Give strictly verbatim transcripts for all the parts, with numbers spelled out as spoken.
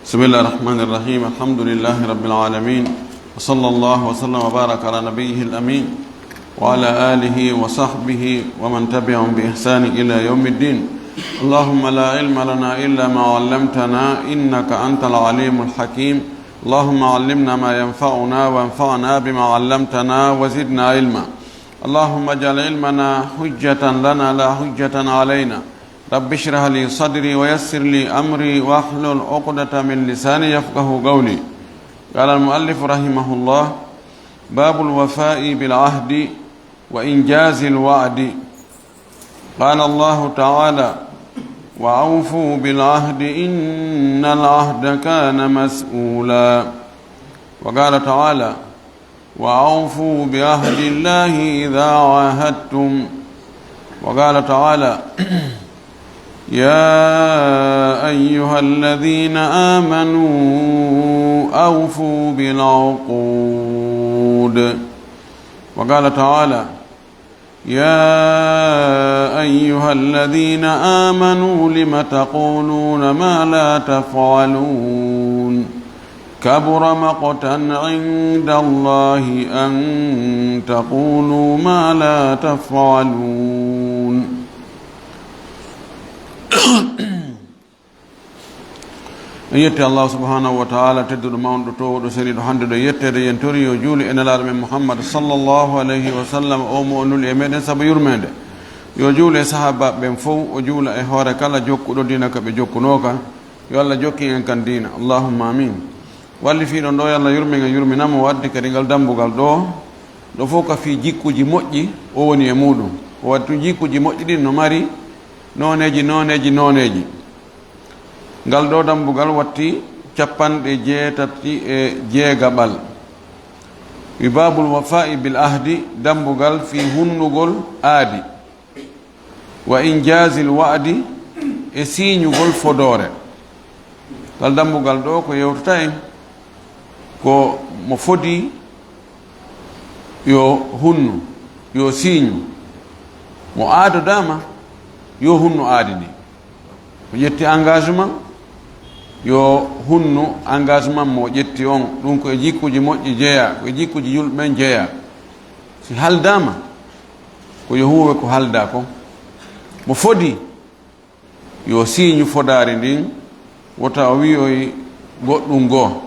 بسم الله الرحمن الرحيم. الحمد لله رب العالمين. وصلى الله وسلم وبارك على نبيه الأمين وعلى آله وصحبه ومن تبعهم بإحسان إلى يوم الدين. اللهم لا علم لنا إلا ما علمتنا إنك أنت العليم الحكيم. اللهم علمنا ما ينفعنا وانفعنا بما علمتنا وزدنا علما. اللهم اجعل علمنا حجة لنا لا حجة علينا. رب اشرح لي صدري ويسر لي أمري واحلل عقدة من لساني يفقه قولي. قال المؤلف رحمه الله: باب الوفاء بالعهد وإنجاز الوعد. قال الله تعالى: وأوفوا بالعهد إن العهد كان مسؤولا. وقال تعالى: وأوفوا بعهد الله إذا عاهدتم. وقال تعالى: يا أيها الذين آمنوا أوفوا بالعقود. وقال تعالى: يا أيها الذين آمنوا لم تقولون ما لا تفعلون. كبر مقتا عند الله أن تقولوا ما لا تفعلون. En yetti Allah subhanahu wa ta'ala, tedduɗo, mawɗo, towɗo, seniiɗo, hande ɗo yetteede. Yen tori yo juuli e nelaaɗo men Muhammad sallallahu alayhi wa sallam, o mo o nuli e meɗen sabu yurmeende. Yo juuli e sahaabaaɓe ɓen fow, o juula e hoore kala jokkuɗo diina ka ɓe jokkunooka. Yo Allah jokkin en kan diina. Allahumma amin. Wallifiiɗo ɗo, yo Allah yurmin en, yurmina mo, o addi kadi ngal dambugal ɗo. Ɗo fow ka fii jikkuuji moƴƴi o woni e muuɗum. O waɗi tun jikkuuji moƴƴi ɗin no mari nooneeji, nooneeji, nooneeji. Ngal ɗo dambugal watti capanɗe jeetati e jeegaɓal. Wi: babul wafa'i bil ahdi, dambugal fii hunnugol aadi. Wa injazil wa'di, e siiñugol fodoore. Ngal dambugal ɗo ko yewtata en ko mo fodi yo hunnu, yo siiñu. Mo aadodaama yo hunnu aadi ndi. O ƴetti engagement yo hunnu engagement mo ƴetti on. Ɗum ko e jikkuuji moƴƴi jeyaa, ko e jikkuuji yulɓe ɓen jeyaa. Si haldaama, ko yo huuwe ko haldaa kon. Mo fodi, yo siiñu fodaari ndin, wota o wi'oy goɗɗum goo.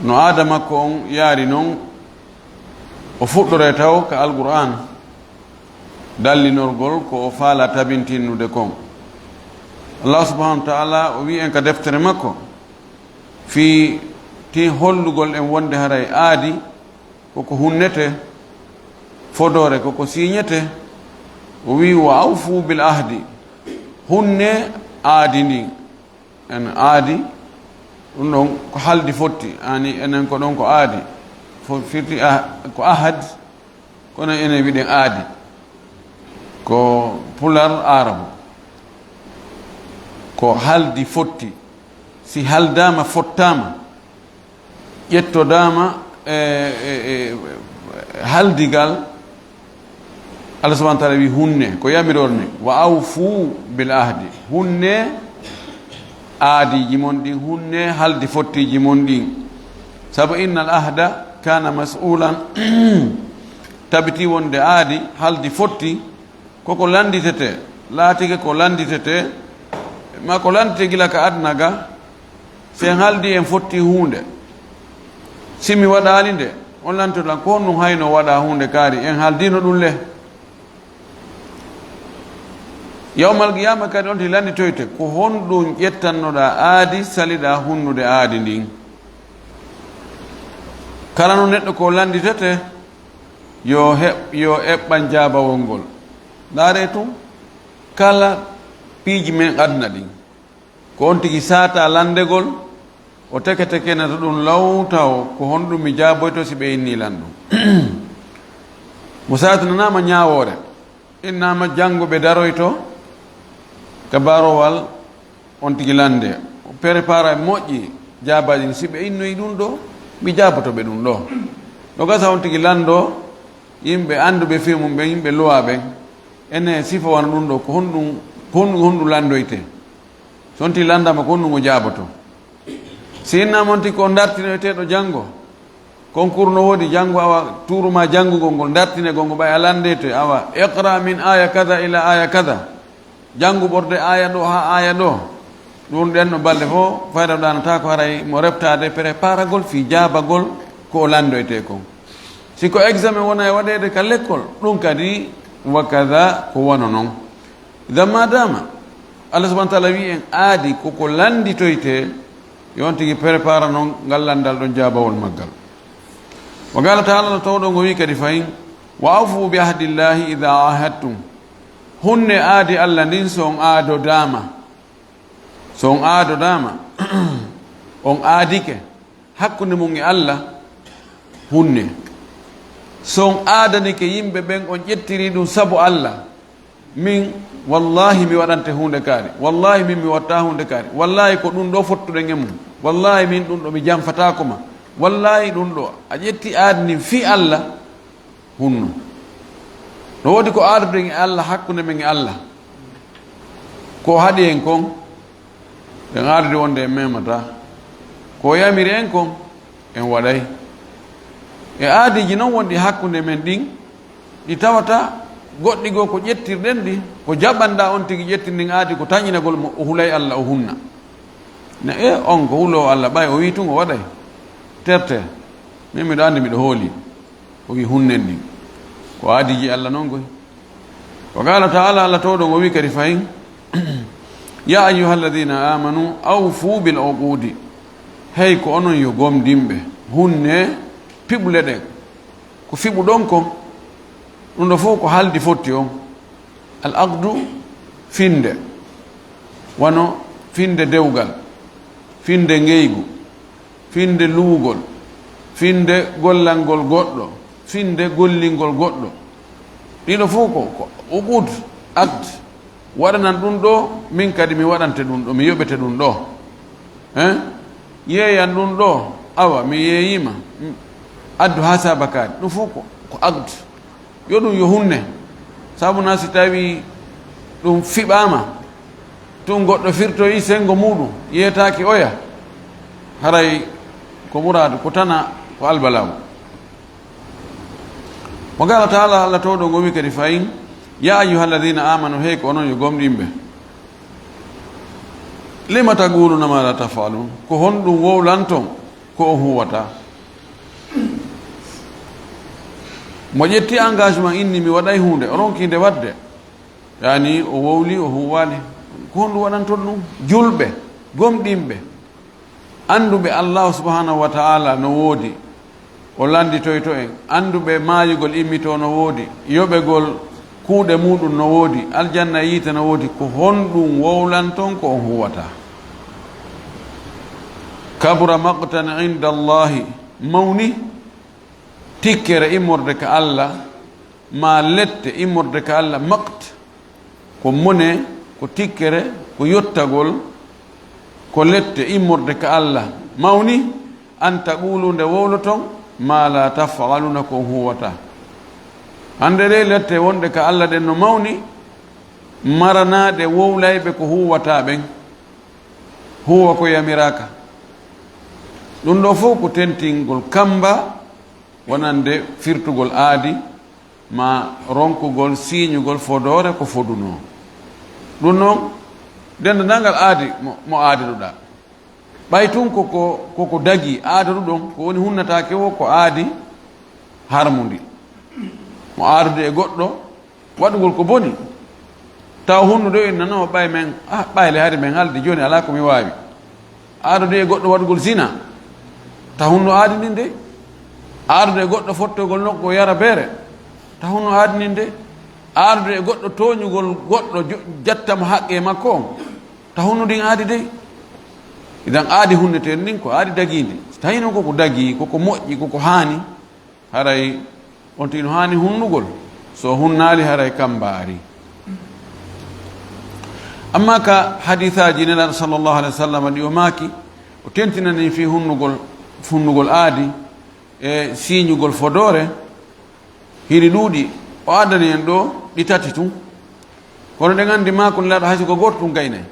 No aada makko on yaari non, o fuɗɗoree taw ka Alqur'aan, dallinorgol ko o faalaa tabintinnude kon. Allah subhanahu wa ta'ala o wi'i en ka deftere makko, fii tin hollugol en wonde haray aadi koko hunnete, fodoore koko siiñete. O wi'i: "Wa awfu bil ahdi." Hunne aadi ndin. En aadi, ɗum ɗon ko haldi fotti. Ani enen ko ɗon ko aadi. Fo-, firti ah-, ko ahad, kono enen wiɗen aadi. Ko pular, aarabu. Ko haldi fotti. Si haldaama, fottaama, ƴettodaama e, e, e, haldigal, Allah subhanahu wa ta'ala wi hunne, ko yamiroor ni, "Wa awfu bil ahdi." Hunne aadiiji mon ɗin, hunne haldi fottiiji mon ɗin. Sabu innal ahda kana mas'ulan, tabiti wonde aadi, haldi fotti, koko lannditete, laatike ko lannditete, ma ko lannditee gila ka aduna ga, si en haaldi en fotti huunde, si mi waɗaali nde, on lannditoɗan ko honɗum hayno waɗa huunde kaari, en haaldiino ɗum le? Yawmal qiyaama kadi on ti lannditoyte, ko honɗum ƴettannoɗaa aadi, saliɗaa hunnude aadi ndin? Kala no neɗɗo ko lannditete, yo heɓ-, yo eɓɓan jaabawol ngol. Ndaaree tun, kala piiji men aduna ɗin, ko on tigi saata lanndegol, o teke tekenata ɗum law taw ko honɗum mi jaaboyto si ɓe inni lan ɗum. Mo saatinanaama ñaawoore, innaama janngo ɓe daroyto ka barowal, on tigi lannde. O prépara moƴƴi, jaabaaji ɗin, si ɓe innoyi ɗum ɗo, mi jaaboto ɓe ɗum ɗo. No gasa on tigi lanndo, yimɓe annduɓe fii mum ɓen, yimɓe luwaa ɓen, ene sifa wano ɗum ɗo, ko honɗum, ko honɗum, honɗum lanndoyte? So on tigi lanndaama ko honɗum o jaaboto. Si innama on tigi ko dartinoyteeɗo janngo, concours no woodi janngo, awa tuuru ma janngugol ngol, dartinegol ngol, ɓay a lanndeytoy, awa, "Iqra min aya kada ila aya kada." Janngu ɓorde aya ɗo haa aya ɗo. Ɗum ɗen no balɗe fof fayda ɗaanata ko haray mo reftaade preparagol fii jaabagol ko o lanndoytee kon. Si ko examen wona e waɗeede ka lekkol, ɗum kadi wa kada ko wano non. Idan ma dama Allah subhanahu wa taala wi en aadi koko lannditoytee, yo on tigi prépara non ngal lanndal ɗon jaabawol maggal. Wa qala taala, Allah tawɗo ngo wi kadi fayin, "Wa awfu bi ahdillahi idha ahadtum." Hunne aadi Allah ndin so on aadodaama. So on aadodaama, on aadike hakkunde mum e Allah, hunne. So on aadanike yimɓe ɓen, on ƴettiri ɗum sabu Allah, min, wallahi, mi waɗante huunde kaari, wallahi, min, mi watta huunde kaari, wallahi, ko ɗum ɗo fottuɗen e mum, wallahi, min, ɗum ɗo mi janfataako ma, wallahi, ɗum ɗo a ƴetti aadi ndin fii Allah, hunnu. No woodi ko aaduɗen e Allah, hakkunde men e Allah. Ko o haɗi en kon, en aadudi wonde en memataa. Ko o yamiri en kon, en waɗay. E aadiiji non wonɗi hakkunde men ɗin, ɗi tawata goɗɗi goo ko ƴettirɗen ɗi, ko jaɓanɗaa on tigi ƴettir ndin aadi ko taƴinagol mo, o hulay Allah, o hunna. Ne, e, on ko huloowo Allah, ɓay o wii tun o waɗay. Terter. Min miɗo anndi, miɗo hooli. O wi hunnen ɗin. Ko aadiiji Allah non koy. Wa qala taala, Allah tawɗo ngo wi kadi fayin, "Ya ayyuha alladhina amanu awfu bil uqudi." Hey ko onon yo gomɗinɓe, hunne piɓule ɗen. Ko fiɓuɗon kon, ɗum ɗo fof ko haldi fotti on. Al aqdu, finde. Wano finde dewgal, finde ngeygu, finde luwugol, finde gollangol goɗɗo, finde gollingol goɗɗo. Ɗiɗo fof ko, ko uqud, aqd. Waɗanan ɗum ɗo, min kadi mi waɗante ɗum ɗo, mi yoɓete ɗum ɗo. Hein? Yeeyan ɗum ɗo, awa, mi yeeyima. Addu haa saabakaari. Ɗum fof ko, ko aqd. Yo ɗum yo hunne. Sabu na si tawi ɗum fiɓaama, tun goɗɗo firtoyi senngo muuɗum, yeetaaki oya, haray ko muraadu, ko tana, ko albalaawo. Mo qala taala, Allah tawɗo ngo wi kadi fayin, "Ya ayyuha alladhina amanu", hey ko onon yo gomɗinɓe. "Lima taquluna ma la taf'alun", ko honɗum wowlanton ko on huwata? Mo ƴetti engagement inni mi waɗay huunde, o ronki nde waɗde. Yani o wowli, o huwali. Ko honɗum waɗanton ɗum? Julɓe, gomɗinɓe, annduɓe Allahu subhanahu wa ta'ala no woodi, o lannditoyto en. Annduɓe maayugol immitoo no woodi, yoɓegol kuuɗe muuɗum no woodi, aljanna e yiite no woodi. Ko honɗum wowlanton ko on huwata? Kabura maqtan inda Allahi, mawni tikkere immorde ka Allah, ma lette immorde ka Allah, maqt, ko mone, ko tikkere, ko yottagol, ko lette immorde ka Allah, mawni, an taqulu, nde wowloton, ma la taf'aluna, ko on huwata. Hannde ɗe lette wonɗe ka Allah ɗen no mawni, maranaaɗe wowlayɓe ko huwata ɓen, huwa ko yamiraaka. Ɗum ɗo fof ko tentingol kamba, wonande firtugol aadi, ma ronkugol siiñugol fodoore ko fodunoo. Ɗum noon, denndaangal aadi mo, mo aadaduɗaa. Ɓay tun ko, ko, ko, ko dagii aadaduɗon, ko woni hunnataake o, ko aadi harmundi. Mo aadude e goɗɗo waɗugol ko boni, taw hunnude o innanoo ɓay men, ah, ɓayle hari men haldi, jooni alaa ko mi waawi. Aadude e goɗɗo waɗugol zina, ta hunno aadi ndin de. Aadude e goɗɗo fottogol nokku o yara beere, ta hunno aadi ndin de. Aadude e goɗɗo tooñugol goɗɗo jo-, jattamo haqqe makko on, ta hunno ndin aadi de. Idan aadi hunneteeɗi ndin ko aadi dagiindi. So tawii noon koko dagii, koko moƴƴi, koko haani, haray on tigi no haani hunnugol. So hunnaali, haray kambaari. Amma ka hadiisaaji Nelaaɗo sallallahu alaihi wasallam ɗi o maaki, o tentinani fii hunnugol, hunnugol aadi e siiñugol fodoore, hiri ɗuuɗi. O addani en ɗo ɗi tati tun. Kono ɗen anndi maako Nelaaɗo hay si ko gooto tun gaynay.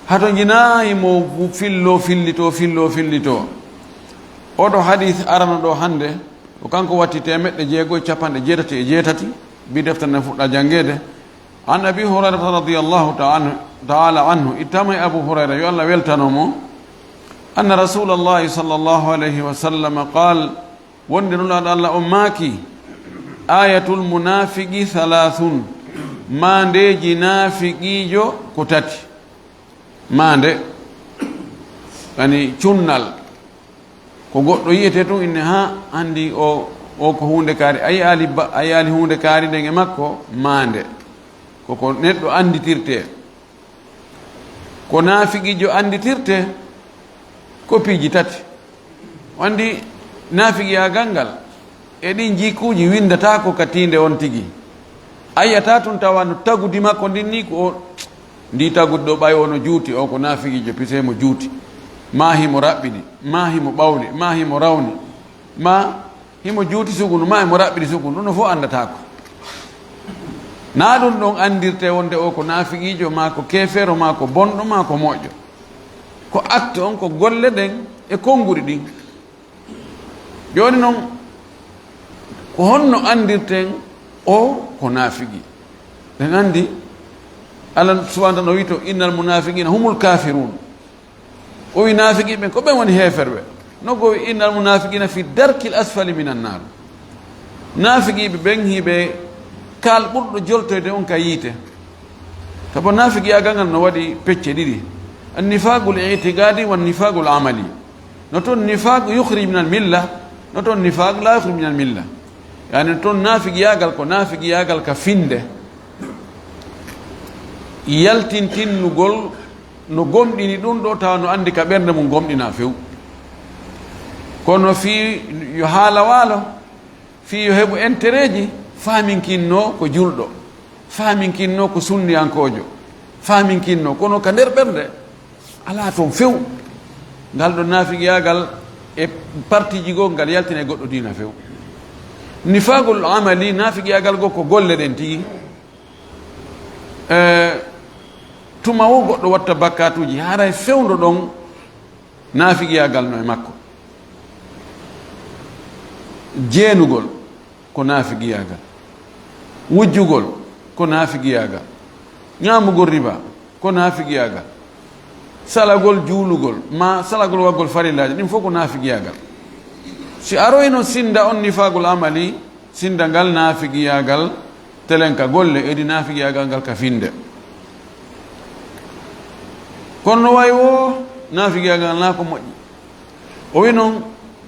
Hato njinaa himo fillo, fillito, fillo, fillito. Oɗo hadith arano ɗo hannde, ko kanko watti teemeɗɗe jeego e capanɗe jeetati e jeetati, bi deftere nden fuɗɗa janngeede. An Abi Hurayrata radiyallahu ta'ala, ta'ala anhu, ittama e Abu Hurayra, yo Allah weltano mo, anna Rasulallahi sallallahu alayhi wa sallam qaal, wonde Nulaaɗo Allah on maaki, ayatul munafiki thalathun, maandeeji naafiqiijo ko tati. Maande, yani cunnal, ko goɗɗo yi'ete tun inne, ha, anndi o, o ko huunde kaari, a yi'aali ba-, a yi'aali huunde kaari nden e makko, maande. Ko ko neɗɗo annditirtee. Ko naafiqiijo annditirtee, ko piiji tati. O anndi naafigiyaagal ngal e ɗin jikkuuji winndataako ka tiinde on tigi. A yi'ataa tun tawa no tagudi makko ndin ni ko o, ndi tagudi ɗo ɓay ono juuti, o ko naafigiijo, pisee mo juuti. Maa himo raɓɓiɗi, maa himo ɓawli, maa himo rawni, maa himo juuti sukundu, maa himo raɓɓiɗi sukundu, ɗum no fof anndataako. Naa ɗum ɗon anndirtee wonde o ko naafigiijo, maa ko keefeero, maa ko bonɗo, maa ko moƴƴo. Ko acte on, ko golle ɗen e konnguɗi ɗin. Jooni non, ko honno anndirten o ko naafigi? Ɗen anndi, Allah subhanahu wa ta'ala no wi'i to, "Innal munafiqina humul kafirun." O wi naafigi ɓen, ko ɓen woni heeferɓe. No go wi, "Innal munafiqina fi darkil asfali minan nar." Naafigiiɓe ɓen hiɓe kaal ɓurɗo joltoyde on ka yiite. Sabu naafigiyaagal ngal no waɗi pecce ɗiɗi. An nifaqul i'tiqadi wan nifaqul amali. No toon nifaq yukhrij minal milla, no toon nifaq la yukhrij minal milla. Yani no toon naafigiyaagal ko naafigiyaagal ka finde. Yaltintinnugol no gomɗini ɗum ɗo tawa no anndi ka ɓernde mum gomɗina few. Kono fii yo haala waalo, fii yo heɓu intérêt ji, faaminkinno ko julɗo, faaminkinno ko sunniyankoojo, faaminkinno, kono ka nder ɓernde alaa toon few. Ngal ɗo naafigiyaagal e partiji goo ngal yaltina e goɗɗo diina few. Nifaqul amali, naafigiyaagal goo ko golle ɗen tigi. E, tuma wo goɗɗo watta bakkatuuji, haray fewndo ɗon naafigiyaagal no e makko. Jeenugol ko naafigiyaagal. Wujjugol ko naafigiyaagal. Ñaamugol riba ko naafigiyaagal. Salagol juulugol, ma salagol waggol farillaaji, ɗin fof ko naafigiyaagal. Si aroyno sinda on nifaqul amali, sinda ngal naafigiyaagal, telen ka golle, edi naafigiyaagal ngal ka finde. Kono no wayi wo, naafigiyaagal na ko moƴƴi. O wi non,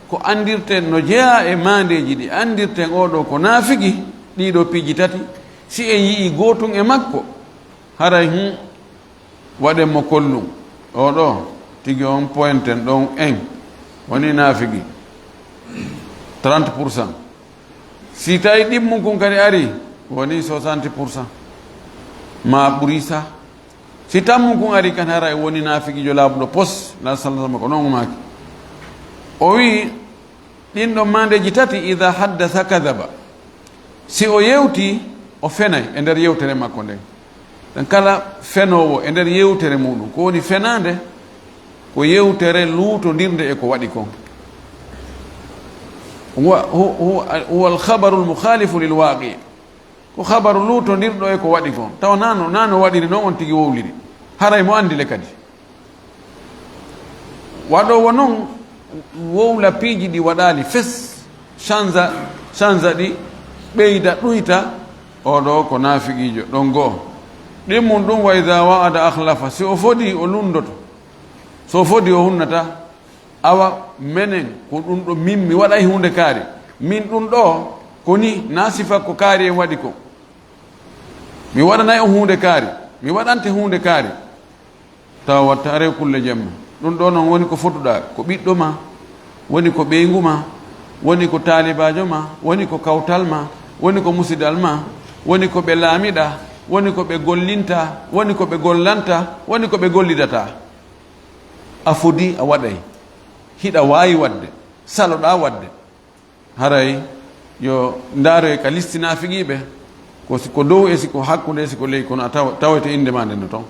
ko anndirten no jeyaa e maandeeji ɗi anndirten oo ɗoo ko naafigi, ɗii ɗoo piiji tati, si en yi'ii gootun e makko, haray, hum, waɗen mo kollun. Oo ɗoo, tigi on pointen ɗon en, woni naafigi, trente pour cent. Si tawi ɗimmun kun kadi ari, woni soixante pour cent. Ma ɓuri sa. Si tammun kun ari kan, haray woni naafigiijo laaɓuɗo pos, la sallallahu alaihi wasallam ko non o maaki. O wi, ɗin ɗon maandeeji tati, idha haddasa kadhaba. Si o yewti, o fenay e nder yewtere makko nden. Ɗen kala fenoowo e nder yewtere muɗum, ko woni fenaande, ko yewtere luutondirnde e ko waɗi kon. Huwa, hu-, huwa, huwa al-khabaru al-mukhalifu lil waqi. Ko khabaru luutondirɗo e ko waɗi kon. Tawa nano, nano waɗiri non on tigi wowliri. Haray mo anndi le kadi. Waɗoowo non wowla piiji ɗi waɗaali fes, chanza, chanza ɗi, ɓeyda, ɗuyta, oo ɗoo ko naafiqiijo, ɗon go'o. Ɗimmun ɗum, wa idha wa'ada akhlafa, si o fodii o lunndoto, so o fodii o hunnata. Awa menen ko ɗum ɗo min mi waɗay huunde kaari, min ɗum ɗo ko ni, na sifa ko kaari en waɗi ko. Mi waɗanay on huunde kaari, mi waɗante huunde kaari. Tawa watta are kulle jemma. Ɗum ɗo noon woni ko fotuɗaa, ko ɓiɗɗo ma, woni ko ɓeyngu ma, woni ko taalibaajo ma, woni ko kawtal ma, woni ko musidal ma, woni ko ɓe laamiɗaa, woni ko ɓe gollinta, woni ko ɓe gollanta, woni ko ɓe gollidata. A fodii a waɗay, hiɗa waawi waɗde, saloɗaa waɗde. Haray yo ndaaroy ka listi naafiqiiɓe, ko si ko dow e si ko hakkunde e si ko ley, kono a taw-, tawete innde maa nden no toon.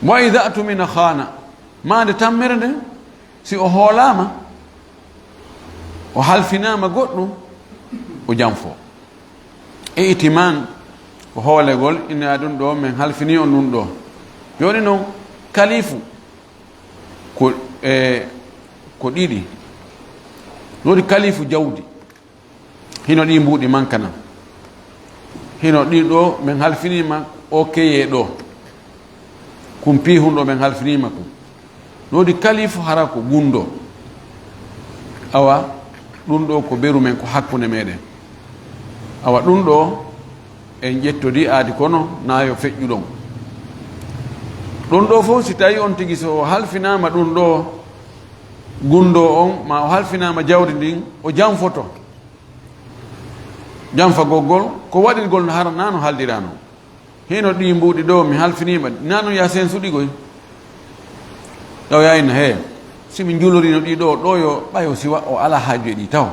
Wa idha tumina khana, maande tammere nden, si o hoolaama, o halfinaama goɗɗum, o janfo. E itiman, ko hoolegol, ina ɗum ɗo, min halfini on ɗum ɗo. Jooni noon, kalifu ko, e, ko ɗiɗi. Woodi kalifu jawdi. Hino ɗi mbuuɗi mankanan. Hino ɗi ɗo, min halfiniima o keye ɗo. Kun piihun ɗo, min halfiniima kun. Woodi kalifu hara ko gundo. Awa, ɗum ɗo ko beru men, ko hakkunde meɗen. Awa, ɗum ɗo en ƴettodi aadi kono na yo feƴƴu ɗon. Ɗum ɗo fof, si tawi on tigi so o halfinaama ɗum ɗo gundo on, ma o halfinaama jawdi ndin, o janfoto. Janfagol ngol, ko waɗirgol no hara na no haldirano. Hino ɗi mbuuɗi ɗo, mi halfiniima. Na no ya sen suɗigoy. Ɗo yayna he. Si mi njulorino ɗi ɗo, ɗo yo ɓayo si wa o ala haaju e ɗi taw.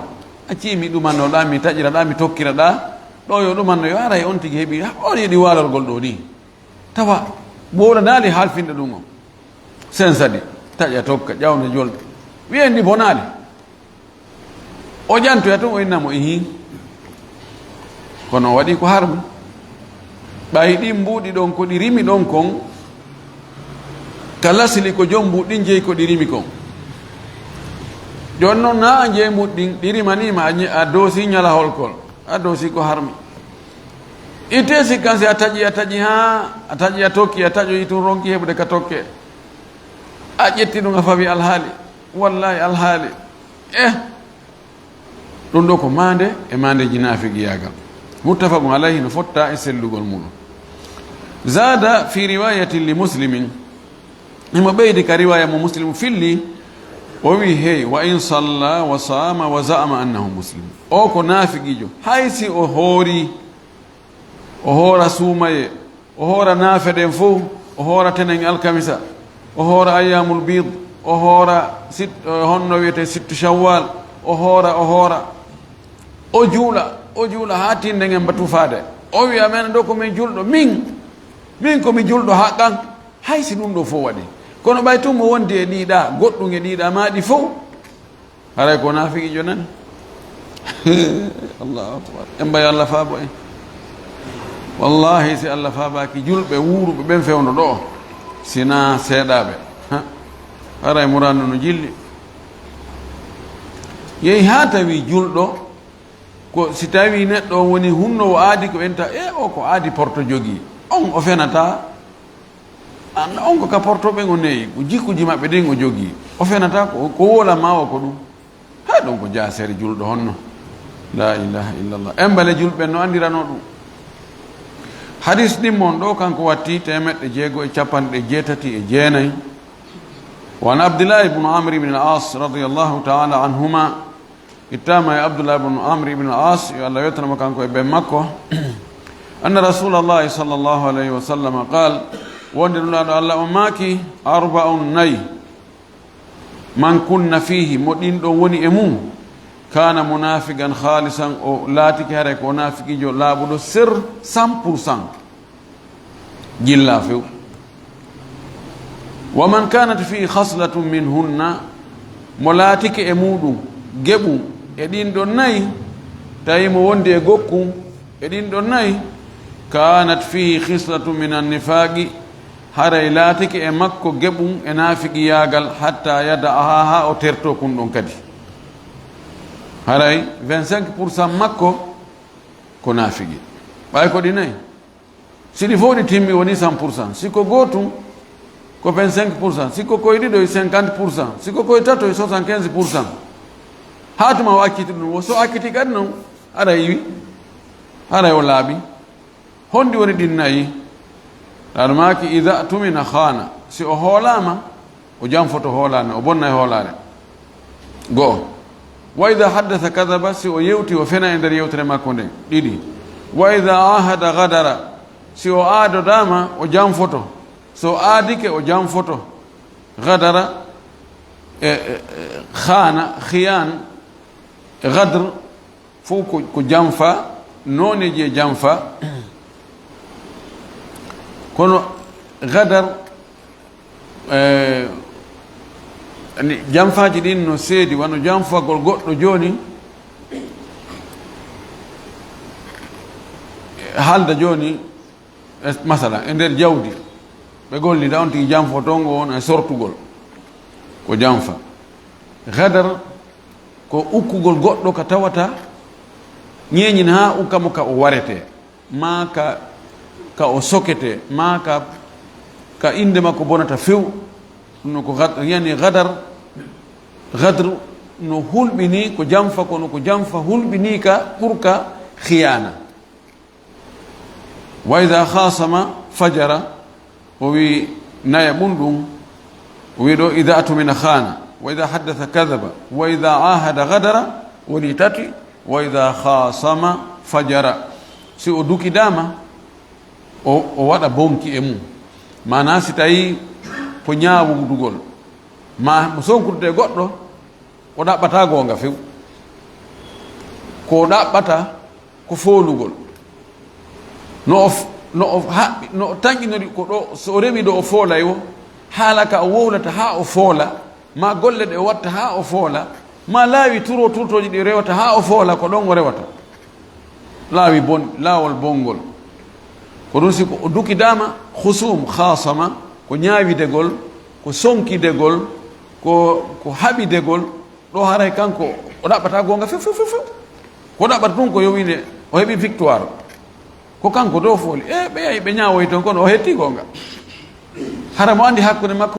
Acci mi ɗumanno ɗa, mi taƴira ɗa, mi tokkira ɗa. Ɗo yo ɗumanno yo ara e on tigi heɓi, ha, on yeɗi walorgol ɗo ni. Tawa, ɓooɗanaali halfinde ɗum on. Sen sadi, taƴa tokka, ƴawna jolɗe. Wiyen ndi bonaali. O ƴantoya tun, o inna mo ihin. Kono o waɗi ko harmi. Ɓay ɗin mbuuɗi ɗon, ko ɗi rimi ɗon kon, ka lasli ko jom mbuuɗi ɗin jeyi ko ɗi rimi kon. Jooni non, na a jeyi mbuuɗi ɗin, ɗi rimaniima, a ñe-, a doosi ñalahol kol, a doosi ko harmi. Itte sikkan si a taƴi, a taƴi haa, a taƴi, a tokki, a taƴoyi tun ronki heɓude ka tokke. A ƴetti ɗum, a fawi alhaali. Wallahi alhaali. Eh! Ɗum ɗo ko maande e maandeeji naafigiyaagal. Muttafaqun alayhi, no fotta e sellugol muɗum. Zada fi riwayatin li Muslimin. Himo ɓeydi ka riwaya mo Muslim filli, o wi, "Hey, wa in salla wa sama wa za'ama annahu muslim." O ko naafigijo. Hay si o hoori, o hoora suumaye, o hoora naafe ɗen fof, o hoora tenen alkamisa, o hoora ayyamul bid, o hoora sit-, eh, honno wiyete sittu shawwal, o hoora, o hoora. O juula, o juula haa tinde ngen mba tufaade. O wi, "Amen ɗo ko min julɗo, min, min ko mi julɗo haqqan." Hay si ɗum ɗo fof waɗi. Kono ɓay tun mo wondi e ɗiɗa, goɗɗum e ɗiɗa ma ɗi fof. Haray ko naafiqijo nani. Allahu akbar. En mbay Allah faabo en. Wallahi si Allah faabaaki julɓe wuuruɓe ɓen fewndo ɗo, sina seeɗaaɓe. Ha? Haray murano no jilli. Yehi haa tawi julɗo, ko si tawi neɗɗo on woni hunnowo aadi ko enta, e o ko aadi porto jogii. On o fenata. An, on ko ka porto ɓen o neyi, ko jikkuji maɓɓe ɗin o jogii. O fenata ko, ko wola ma o ko ɗum. Hay ɗum ko jaasere julɗo honno. La ilaha illallah. Embale julɓe no andirano ɗum. Hadis ɗin mon ɗo kanko watti teemeɗɗe jeego e capanɗe jeetati e jeenayi. Wa an Abdillahi ibn Amr ibn al-As radiyallahu ta'ala anhuma. Ittama e Abdullah ibn Amr ibn al-As, yo Allah weltanamo kanko e ben makko. Anna Rasulallahi sallallahu alayhi wa sallam qal, wonde Nulaaɗo Allah on maaki, "Arba'un nay, man kunna fihi, mo ɗin ɗon woni e mum, kana munafiqan khalisan, o laatike haray ko naafiqijo laaɓuɗo sir cent pour cent." Jilla few. Wa man kanat fihi khaslatun minhunna, mo laatike e muɗum geɓum e ɗin ɗon nayi, tawi mo wondi e gokkun e ɗin ɗon nayi, kanat fihi khaslatun min annifaqi, haray laatike e makko geɓum e naafiqiyaagal, hatta yada'aha, haa o terto kun ɗon kadi. Haray vingt-cinq pour cent makko ko naafiqi. Ɓay ko ɗi nayi. Si ɗi fof ɗi timmi woni cent pour cent. Si ko gootum ko vingt-cinq pour cent. Si ko koye ɗiɗo e cinquante pour cent. Si ko koye tato e soixante-quinze pour cent. Haa tuma o acciti ɗum, o so acciti kadi noon, haray iwi, haray o laaɓi. Honɗi woni ɗin nayi? Ɗaɗo maaki, "Ida tumina khana." Si o hoolaama, o janfoto hoolaare, o bonna e hoolaare. Go'o. "Wa ida haddasa kadaba," si o yewti, o fena e nder yewtere makko nden. Ɗiɗi. "Wa ida ahada gadara," si o aadodaama, o janfoto. So aadike, o janfoto. Gadara, e, e, e, khana, khiyan, gadr, fof ko, ko janfa, nooneeji e janfa. Kono gadar, Eh, ni, janfaaji ɗin no seedi, wano janfagol goɗɗo jooni, haalda jooni, e, masala, e nder jawdi, ɓe gollida on tigi janfo toon, o wona e sortugol, ko janfa. Gadar ko ukkugol goɗɗo ka tawata ñeeñin haa ukka mo ka o warete, maa ka, ka o sokete, maa ka, ka innde makko bonata few. Ɗum no ko gad-, yani gadar, gadr no hulɓini ko janfa, kono ko janfa hulɓini ka ɓurka khiyaana. Wa idha khasama fajara, o wi naya ɓun ɗum, o wi ɗo, idha atumina khana, wa idha haddatha kadhaba, wa idha ahada gadara, woni tati, wa idha khasama fajara. Si o dukidama, o, o waɗa bonki e mum. Mana si tawi ko ñaawudugol, ma mo sonkude e goɗɗo, o ɗaɓɓata goonga few. Ko o ɗaɓɓata ko foolugol. No o f-, no o haɓɓi, no o tanƴinori ko ɗo, so o rewi ɗo o foolay wo, haala ka o wowlata haa o foola, ma golle ɗe o watta haa o foola, ma laawi turo turtooji ɗi rewata haa o foola, ko ɗon o rewata. Laawi bon-, laawol bonngol. Ko ɗum si ko o dukidaama, khusum, khasama, ko ñaawidegol, ko sonkidegol, ko, ko haɓidegol, ɗo haray kanko o ɗaɓɓata goonga few, few, few, few. Ko ɗaɓɓata ɗum ko yo wiine o heɓi victoire. Ko kanko dow fooli. E, ɓe yahi ɓe ñaawoyi toon, kono o hetti goonga. Hara mo anndi hakkunde makko